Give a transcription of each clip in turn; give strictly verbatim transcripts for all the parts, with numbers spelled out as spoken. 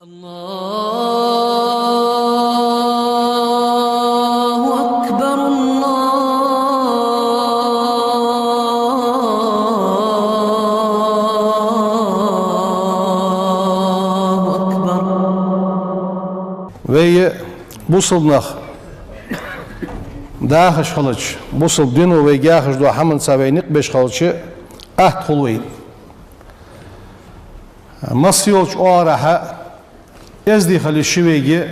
الله أكبر، الله أكبر. Вай бусалба нах дахаш хилча, бусалба дино вайга яхаш дола хӀаманца вай никъ беш хилча, атта хул вайна. Масса йолча оагӀорахьа эздий хила йиш я вайга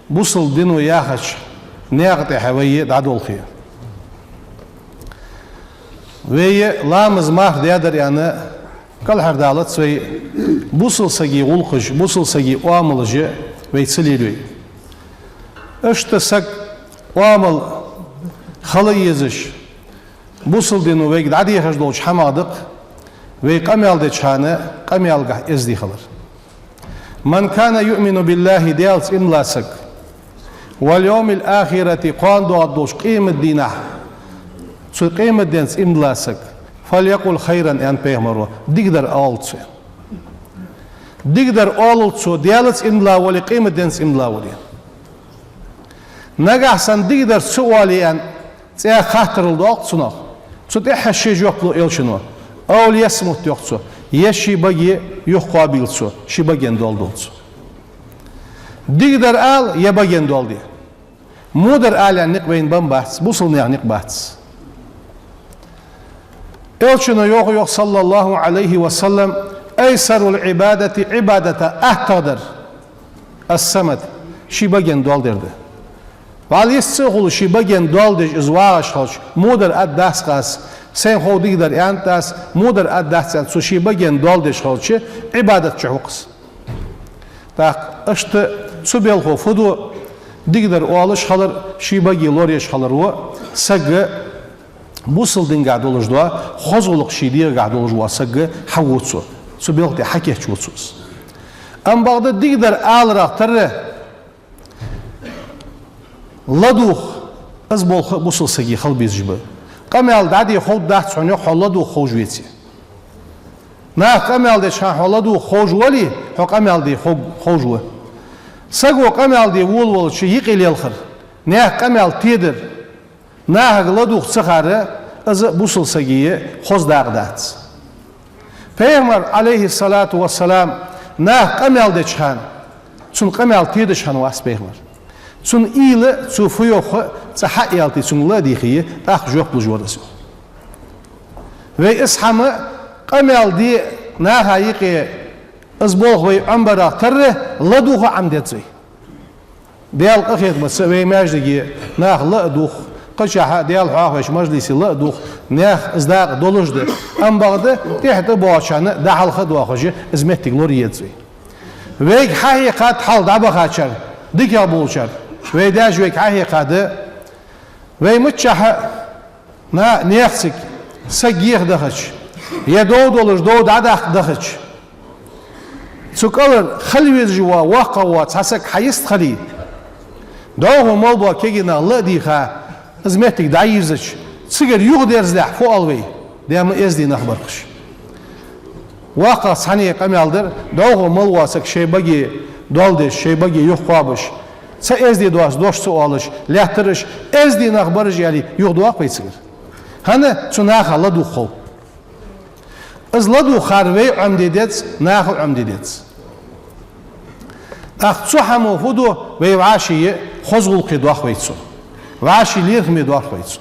бусалба дино яхача наькъа тӀа вай дӀадолхе. Вай ламаз марха даьдар аьнна, кӀалхардалац вай бусалба сага гӀулакхаш, бусалба сага оамалаш вай ца лелае. Иштта сага оамал хила езаш, бусалба дино вайга дӀадехаш долча хӀамах да-кх вай къамаьл деча хана къамаьлагахьа эздий хилар. «من كان يؤمن بالله», Даьлаца иман дилла саг, «واليوم الآخر», кхоана доагӀаргдолча къематдийнахьа, цу къематденца иман дилла саг, «فليقل خيرا», аьннад пайхамаро, дикадар оалалда цо. Дикадар оалалда цо, Даьлаца иман дилла вале, къематденца иман дилла вале. Нагахьа санна дикадар ца оале аьнна, цӀаьхха хаттарал доаккх цунах. Цу тӀехьа ше жоп лу элчано. «أو ليصمت», йоах цо, е ший баге юхакхоабийла цо, ший баген доал долда цо. Дикадар ала, е баген доал де. Во дар ала аьнна никъ вайна бац, бусалба наьха никъ бац. Элчано йоах, йоах, صلى الله عليه وسلم: «أيسر العبادة», Ӏибадата аттагӀа дар, «الصمت», ший баген доал дар да. Валла йист ца хул ший баген доал деш из вагӀаш хилча, во дар аргдац-кх аз, сайна хов дикадар аьннад аз, во дар аргдац аьнна, цо ший баген доал деш хилча, Ӏибадат чу хьокхаш. ТӀаккха иштта цу белхо фу ду? Дикадар оалаш хилар, ший баге лораеш хилар ва сага, бусалба динагахьа долаш дола хоза гӀулакх ший дегӀагахьа долаш вола саг хьавода цо. Цу белха тӀа хьакийчъю цо из. Амма бакъда дикадар аларах тарра, ладувгӀа, из болх а бусалба сага хила безаш ба. Къамаьл дӀаде ховргдац хьона, йоах, хьо ладувгӀа ховш веце. Наха къамаьл деча хана хьо ладувгӀа ховш вале, хьо къамаьл де хов-, ховш ва. Саго къамаьл де волавелча юкъе лелхар, наьха къамаьл тедар, нахага ладувгӀа ца хар, из а бусалба сага хоза дакъа дац. Пайхамар, عليه الصلاة والسلام, наха къамаьл деча хана, цунна къамаьл тедаш хиннавац пайхамар. Цунна уйла, цо фу йоах, цкъа хьа а ялийте, цунга ла а дийхе, тӀаккха жоп луш вар из. Вай из хӀама къамаьл де наха юкъе, из болх вай Ӏомабарах тарра, ладувгӀа Ӏомаде деза вай. Даьла къахетамца вай маьждиге нах ла а дух, кхычахьа Даьла хьоахавеш мажлисе ла а дух, наьха из дакъа долаш да. Амма бакъда тӀехьа тӀабоагӀачарна дӀахьалха а доахаш, из моттиг лорае еза вай. Вайга хьахьекхад хьалха дӀабахачар, дикагӀа болчар. Вай даьша вайга хьахьекхад, вай миччахьа на-, наьхациг саг еха дахача, е дов долаш дов дӀадаккха дахача, цу кӀалара хила везаш вола воккхагӀа вола цхьа саг хьа йистхиле, дӀахо мел бола кегий нах ла а дийха, из моттиг дӀайийрзача, цигара юхадерзалехь фу оал вай? Дема эздий нах бархаш. ВоккхагӀчо цхьанне къамаьл дир, дӀахо мел вола саг шоай баге доал деш, шоай баге юхакхоабаш, цхьа эздий доацаш дош ца оалаш, лаьттараш, эздий нах бараш аьле, юхадоаккх вай цигара? ХӀана? Цу наха ладувгӀа хов. Из ладувгӀа хар вай Ӏомаде деза, наха Ӏомаде деза. ТӀаккха цу хӀамо фу ду? Вай вӀаший хоза гӀулакхе доах вай цо. ВӀаший лерхӀаме доах вай цо.